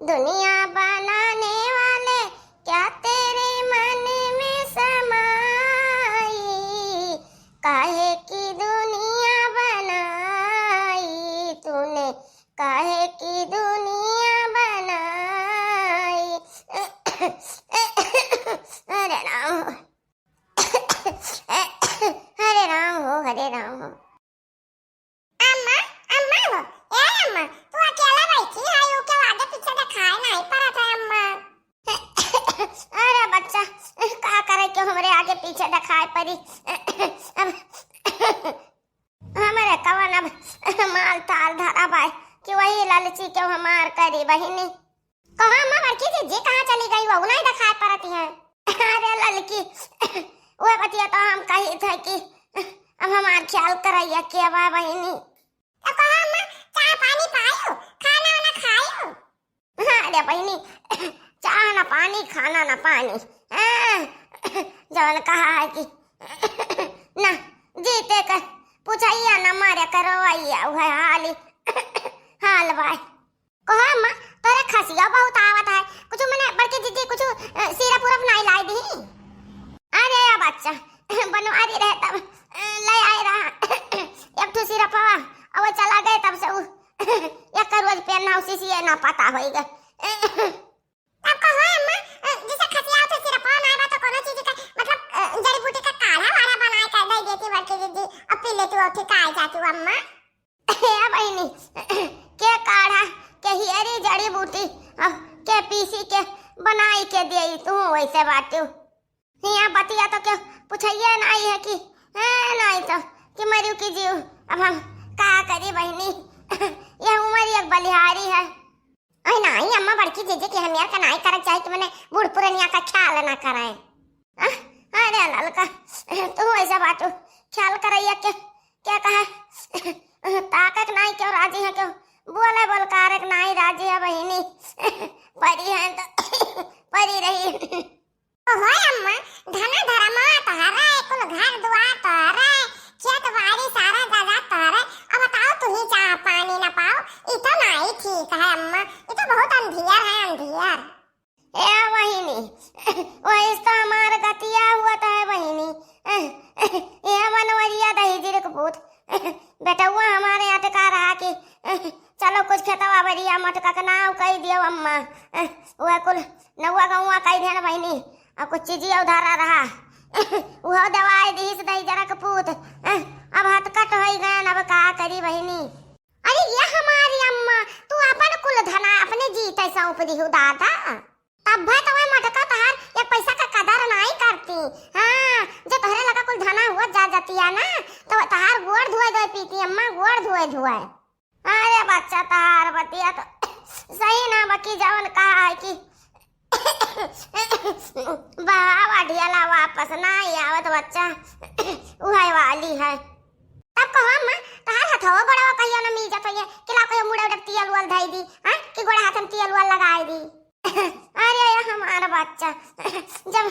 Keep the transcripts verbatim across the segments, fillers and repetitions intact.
दुनिया बनाने वाले, क्या तेरे मन में समाई? काहे की दुनिया बनाई तूने, काहे की दुनिया बनाई? अरे राम हो। अरे राम हो, हरे राम हो। अम्मा, अम्मा हो, ए अम्मा, तू अकेला बैठी है, यू के आगे पीछे देखाई नहीं पड़त है अम्मा। अरे बच्चा, का करे के हमरे आगे पीछे देखाई पड़ी। अब हमरे कवन अब माल ताल धरा बाय कि वही ललची के हमार करी बहिनी। कहाँ अम्मा बड़की जिज्जी कहाँ चली गई, वो नहीं देखाई पड़ती है। अरे ललकी, वह बतिया तो हम कही थे कि अब हमार ख्याल करैया के बा बहिनी। तो कहाँ अम्मा, चाय पानी पायो, खाना वाना खायो? अरे बहिनी, चाह न पानी, खाना न पानी, हाँ, जवन कहा है कि ना जीते का पूछैया न मारे करवैया, वह हाली हाल बाय। कहो अम्मा, तोरे खसिया बहुत आवत है। कुछ मने बड़की जिज्जी कुछ, अ, syrup उरप नाई लाई दी? अरे या बच्चा, बनवारी रहे तब, अ, ले आए रहा एक ठो सिरपवा, और वो चला गए तब से उ एक रोज पेन ना उसी से ना पता होई गए। तब कहो अम्मा, अ, जैसे खसिया तो सिरपवा ना बा तो कोनो चीज का, मतलब, अ, जड़ी बूटी का काढ़ा वाढ़ा बनाए के दे देती बड़की जिज्जी, अब पी लेती, वो ठीक आ जाती अम्मा। हे बहिनी, के काढ़ा, के हियरी जड़ी बूटी, अ, के पीसी के बनाई के देई, तू वैसे बाटू। हिया बतिया तो के पूछैया नाई है कि, हैं, नाई तो कि मरियो कि जियो। अब हम का करी बहिनी, यह उमर एक बलिहारी है। अरे नाई अम्मा, बड़की जिज्जी के हमियर का नाई करक चाही कि मने बूढ़ पुरनिया का ख्याल ना करे। अ, अरे ललका, तू ऐसा बाटू, ख्याल करैया के, क्या कहा, ताकक नाई क्यों राजी है, क्यों बोले बोलकारक नाई राजी है बहिनी। परी है तो परी रही। ओहो अम्मा, धना धरमा तोहरे, कुल घर दुआर तोहरे, खेत बाड़ी सारा जगह तोहरे। अब बताओ, तू ही चाह पानी न पाओ, ई तो नाई ठीक है अम्मा, ई तो बहुत अंधियर है, अंधियर। ए बहिनी, वही तो हमार गतिया हुआ तो है बहिनी। ए बनवरिया दही जीरे के पूत, बेटउआ हमारे अटका रहा कि चलो कुछ खेतवा बरिया मटका के नाव कही दियो अम्मा। वह कुल नौवा गौवा कही देन बहिनी, और कुछ चीजिया उधारा रहा। वह दवाई दीस दही जरा के पूत, अब हथकट होई गयन, अब का करी बहिनी। अरे ये हमारी अम्मा, तू अपन कुल धना अपने जीते सौंप दिहु दादा। तब भाई तो वह मटका तहार एक पैसा का कदर नाई करती। हाँ, जो तोहरे लगा कुल धना हुआ जा जातिया ना, तो तहार गोड़ धोए धोए पीती अम्मा, गोड़ धोए धोए। अरे बच्चा, तहार बतिया तो सही ना बकी, जवन कहा है कि बहावा ढियला वापस ना ही आवत बच्चा, उहे वाली है। तब कहो अम्मा, तहार हथवा गोड़वा कहियो न मीजत होइए, कि ला कहियो मुड़े उड़े तेल उल धई दी, हाँ? कि गोड़ा हाथ में तेल उल लगाई दी। अरे ये हमारा बच्चा, जब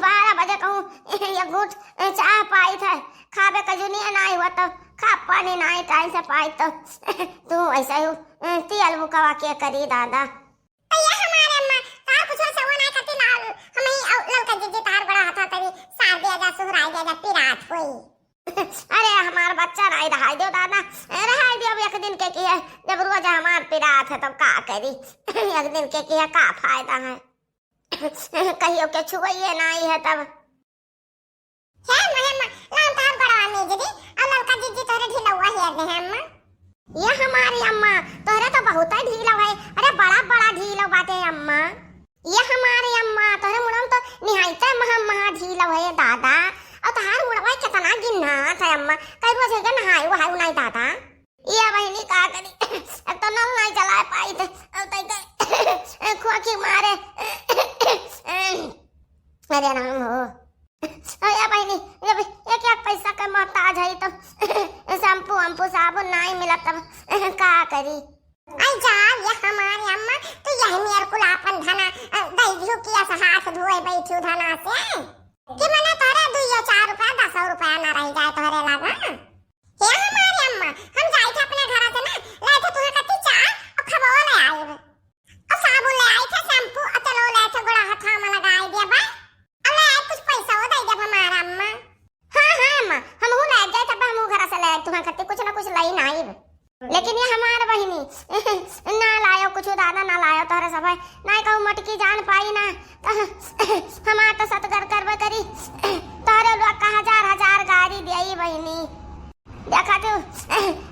बारह बजे कहूँ ये घूट चाह पाई था, खाबे का जुनिया नाई हुआ तो खा पानी नाई टाइम से पाई तो तू ऐसा ही तेल बुकवा के करी दादा। तो ये हमारे अम्मा, तार कुछ ऐसा हुआ नाई करती लाल, हम ही औ-, ललका जीजी तार बड़ा हाथा तरी सार दिया जा, सुहराई दिया जा, पिरात होई। अरे हमार बच्चा नाई रहाई दियो दादा, ए, रहाई दियो अब एक दिन के की है, जब रोज हमार पिरात है तब का करी, एक दिन के की है का फायदा है, कहियो के छुआइए नाई है तब। हे अम्मा, हे अम्मा, लान तार बड़वा मीज दी, और ललका जीजी तोहरे ढीलवा हेर दे है अम्मा। ये हमारी अम्मा, तोहरे तो बहुत ही ढीलो है, अरे बड़ा बड़ा ढीलो बाटे अम्मा। ये हमारी अम्मा, तोहरे मुड़म तो निहायते महा महा ढीलो है दादा, और तोहार मुड़वा कितना गिन्हात है अम्मा, कई रोज है नहाई वहाई नहीं दादा। ये बहिनी का करी, एक तो नल नहीं चला पाई थे, अब तक खोखी मारे। अरे राम हो। अरे बहिनी, जब एक एक पैसा के मोहताज है तो शैम्पू वैम्पू साबुन नहीं मिला तब का करी? आई जा, ये हमारी अम्मा, तू यही मेरे कुल आपन धना, अ, दई दियो कि ऐसा हाथ धोए बैठू धना से। कि मने तोहरे दुइयो चार रुपया, दसो रुपया ना रह जाए तोहरे लगा। हे हमारी अम्मा, हम जाई थे अपने घर से ना, लाई थे तुहे कत्ती चाय और खबो ले आए। तब नाहीं कहूँ मोटकी जान पाई ना, त हमार त सतगर करबे करी। तोहरे लोग का हजार हजार गारी देई बहिनी। देखा तू,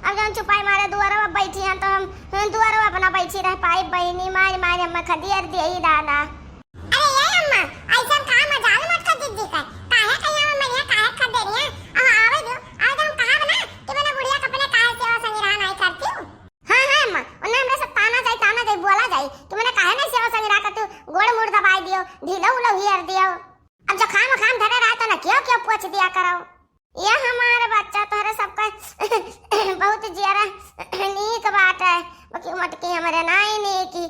अब जौन चुपाई मारे दुआरवा बैठी हैं, त हम दुआरवा अपना बैठी रह पाई बहिनी। मार मार हम खदियर देई दादा। अरे ये अम्मा, ऐसन का मजाल मोटका जिज्जी का? काहे कहिया में मरिया, काहे खदेरिया? अहो, आवे दो, आवे दो, हम कहब ना कि मने बुढ़िया के अपने काहे सेवा संगिरह नाहीं करती हूँ। हाँ, हाँ अम्मा, उन्हें हमरे सब ताना जाई, ताना जाई, बोला जाई कि मने काहे नाहीं सेवा संगिरह करती हूँ, गोड़ मुड़ दबाई दियो, ढीलो उलो हियर दियो। अब जो खाम खाम धरे रहा तो ना क्यों क्यों पोछ दिया करो। ये हमारे बच्चा तोहरे सबका बहुत जियरा नीक बाटे, बाकी मोटकी हमरे नाई नीकी।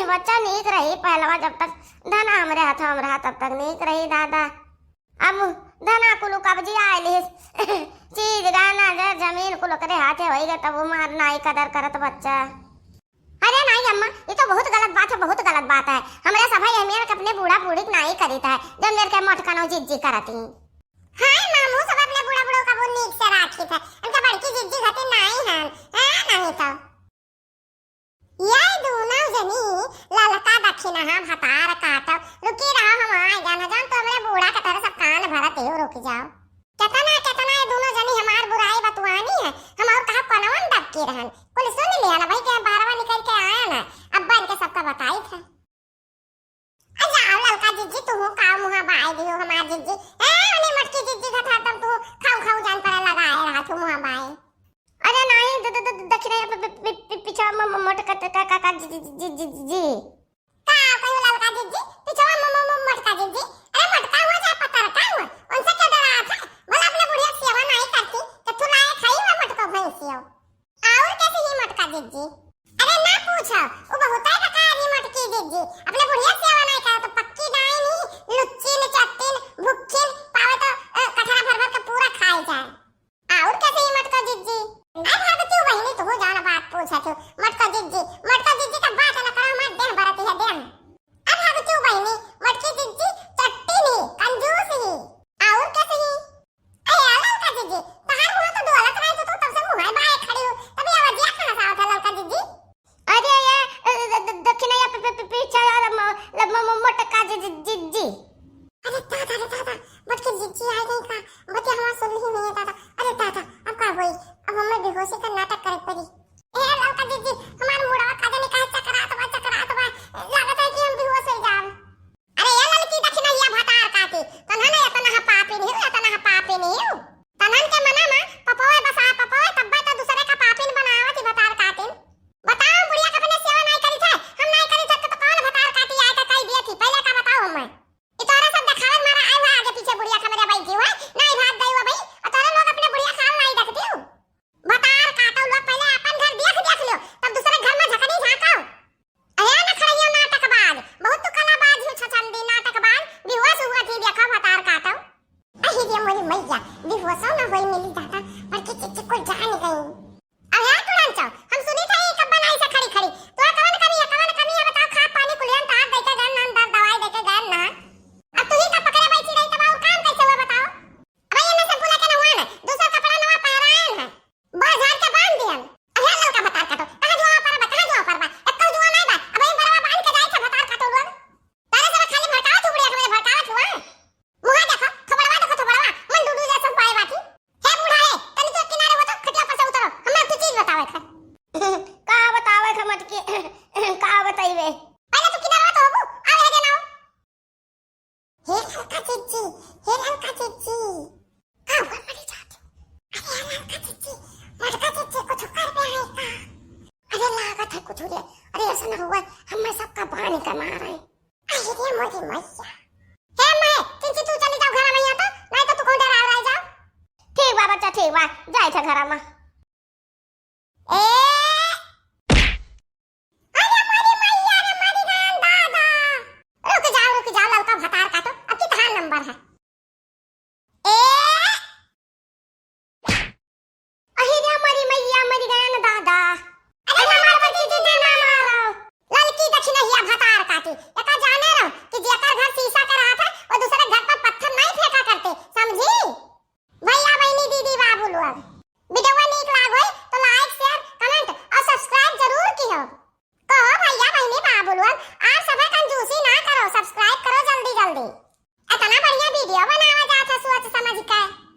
बच्चा नीक रही पहलवा, जब तक धना हमरे हाथवा में रहा तब तक नीक रही दादा। अब धना कुल कब्जी आइल है, चीज गहना जर जमीन कुल ओकरे हाथे होई गए, तब वो मार नाई कदर करत बच्चा। अरे नाई अम्मा, ये तो बहुत गलत बात है, बहुत गलत बात है। हमरे सभा ये मेर के अपने बूढ़ा बूढ़ी के नाई करीत है, जब मेर के मोटकनो जिज्जी करती। हाँ मामू, सब अपने बूढ़ा बूढ़ो का वो नीक से राखी थे, उनका बड़की जिज्जी खातिर नाई हन, हाँ, नहीं तो। ये दोनों जनी ललका दखिनहा भतार काटो, रुकी रहो, हम आए जाना जान तो हमरे बूढ़ा के तरह सब कान भरत हो, रुक जाओ। केतना, केतना ये दोनों जनी हमार बुराई बतुआनी है, हम और कहा कनवन दबकी रहन, कुल सुन लिया ना भाई, के बाहरवा निकल के आया ना, अब्बा इनके सबका बताई था। आ जाओ ललका जिज्जी, तू का मुहा बाय दियो हमार जिज्जी। ए, उन्हें मोटकी जिज्जी का था तब तू खाऊ खाऊ जान पर लगाए रहा तू मुहा बाय। अरे नहीं, द-, द-, द-, दखिनहा पि-, पि-, पि-, पि-, पिछवा म-, म-, मोटका का, का, का, जि-, जि-, जि-, जि-, जि। का कहियो ललका जिज्जी, पिछवा म-, म-, म-, मोटका जिज्जी। अरे मोटका हुआ चाहे पतरका हुआ, उनसे क्या डरात है? भला अपने बुढ़िया की सेवा नहीं करती, तो तू लाए खाई हुआ मोटको भैंसियो। और कैसे ही मोटका जिज्जी? अरे ना पूछो, वो बहुते बेकार ही मोटकी जिज्जी। अपने बुढ़िया सेवा नहीं करो तो पक्की डाइन ही, लुच्चिन, चट्टिन, भुक्खिन, पावे तो, अ, कठरा भर भर के पूरा खाए जाए। और कैसे ही मोटका जिज्जी? अब हद क्यों बहिनी तू जान बात पूछा तू, मोटका जिज्जी, मोटका जिज्जी का बात ना करो, हमार देह बरती है देह। अब हद क्यों बहिनी, मोटकी जिज्जी चट्टिन ही, कंजूस ही। और कैसे ही? अरे, ललका जिज्जी, तहार मुँह तो डोलत रहे, तो तू तब से मुँह बाए खड़ी हो, तब ये आवाजिया कहाँ से आवत है, ललका जिज्जी? अरे, ये, अ, द-, द-, दखिनहा पि-, पि-, पि-, पीछे वाला म-, ल-, म-, म-, मोटका जि-, जि-, जिज्जी। अरे दादा, अरे दादा, मोटकी जिज्जी आ गई का? बतिया हमार सुन ही नहीं है दादा। अरे दादा, अब का होई? अब हमें बेहोशी का नाटक करे पड़ी। ए, ललका जिज्जी, हमार मुड़वा का जाने काहे चकरात बा, चकरात बा। लागत है कि हम बेहोश हो जाब। अरे ए ललकी दखिनहिया भतार काटी, तन्हन एतना पापिन हिउ, एतना पापिन हिउ। तन्हन के मना मा पपवे बसा पपवे, तब्बे तो दूसरे का पापिन बनावत ही भतार काटिन। बताओ बुढ़िया के अपने सेवा नाई करी थे, हम नाई करी थे तो कौन भतार काटी आए का कही दिए थी, पहले का बताओ हमें। ई तोहरे सब देखावे मारा आए हुआ आगे पीछे बुढ़िया के हमरे बैठी हुआ, नाई भात दई हुआ भाई, और तोहरे लोग अपने बुढ़िया खाल नाई देखती हो। भतार काटो लोग, पहले अपन घर देख, देख लियो, तब दूसरे घर में झकनी झाँको। अरे नखरइयो नाटकबाज, बहुत तू कलाबाज हो छछंदी नाटकबाज, बिहुआ सुहुआ थी देखो भतार काटो। अही रे मोरी मैया, बिहुआ सो न होई मिली दादा, पर कि चिच्ची कुल जान गई। अरे टुरन चाओ, हम सुनी था ये कब बनाई से खड़ी खड़ी। तो कवन कमी है, कवन कमी है बताओ, खा पानी कुलियन तार देके गए ना, दर दवाई देके गए ना। अब तू ही का पकड़े बैठी रही तब और काम कैसे हुआ बताओ? अब ये में से बुला के ना हुआ ना, दूसरा कपड़ा नवा पहरायन है। बाहर झाड़ के बांध दिहन। अरे ललका भतार काटो, कहाँ जुआ पर बा, कहाँ जुआ पर बा? एक्को जुआ नहीं बा। अब इन बरवा बांध के जाए थे भतार काटो लोग। तारे सब खाली भड़कावत हुआ, हमें भड़कावत हुआ। मुहा देखो, थोबड़वा देखो, थोबड़वा। मन डुडू जैसन पाए बाटी। हे बूढ़ा रे, तनी तो किनारे हो तो खटिया पर से उतरो। हमें तू चीज बतावे था। का बतावे था मटकी? का बताइबे? पहले तू किनारे हो तो होबू, आवे है देना हो। हे ललका चिच्ची, हे ललका चिच्ची। का हुआ मरी जाती? अरे ललका चिच्ची, मटका चिच्ची कुछ कर पे है का? अरे लागत है कुछ रे। अरे ऐसा ना हुआ, हमें सबका पानी का मार है। अरे रे मोरी मैया। हे माय, चिच्ची तू चली जाओ घर में यहाँ तो, नहीं तो तू कौन डरा रह जाओ। ठीक बा बच्चा, ठीक बा, जाए थे घर में। ए! अरे मोरी मैया रे, मरी गयन दादा। रुक जाओ, रुक जाओ, ललका भतार काटो, अब कितना नंबर है? ए! अहि रे मोरी मैया, मरी गयन दादा। अरे ना मारो, जीजी जी, ना मारो। ललकी दखिनहिया भतार काटी, एका जाने रहो कि जेकर घर शीशा के रहत है, वो दूसरे घर पर पत्थर नहीं फेंका करते, समझी? भैया, बहिनी, दीदी, बाबू लोग, वीडियो दे। इतना बढ़िया वीडियो बनावा जात है सोच समझ के।